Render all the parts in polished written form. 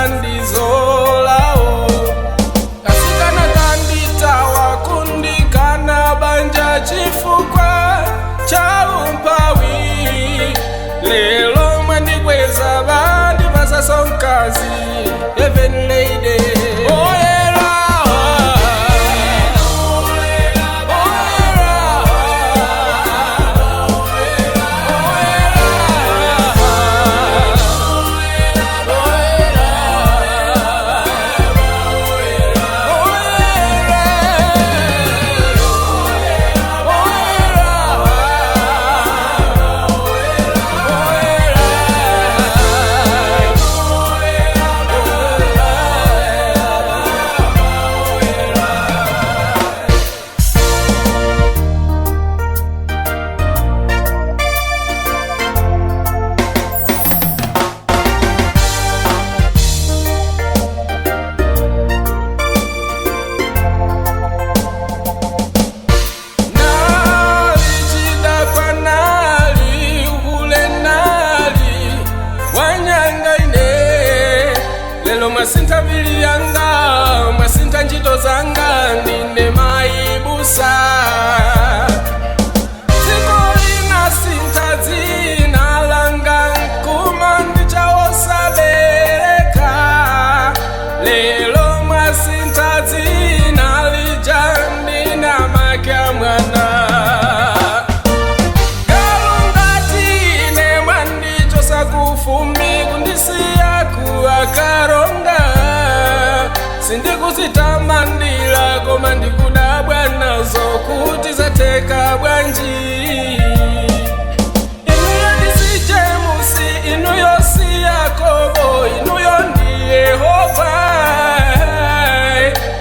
thandizo lawo. Kasikana kanditawa kundikana banja chifukwa cha umphawi. Lelo mwandikweza bandipasa mkazi, heaven lady. Oyera, oyera, Nali chidakwa nali uhule nali wanyanga ine. Lelo mwasintha mbiri yanga, mwasintha ntchito zanga, ndine mayibusa. Dziko linasintha dzina langa nkuma ndichawosabereka. Lelo mwasintha dzina lija, ndina makya mwana. Kalungatine mwandichosa kufumbi kundisiya kuwakaronga. Sindikuzitamandila koma ndikudabwa nazo kuti zatheka bwanji. Inuyo ndisijemusi, inuyo si Yakobo, inuyo ndi Yehova.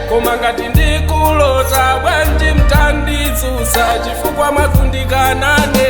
Koma ngati ndikulota bwanji mtandidzutsa, chifukwa mwakundikanane.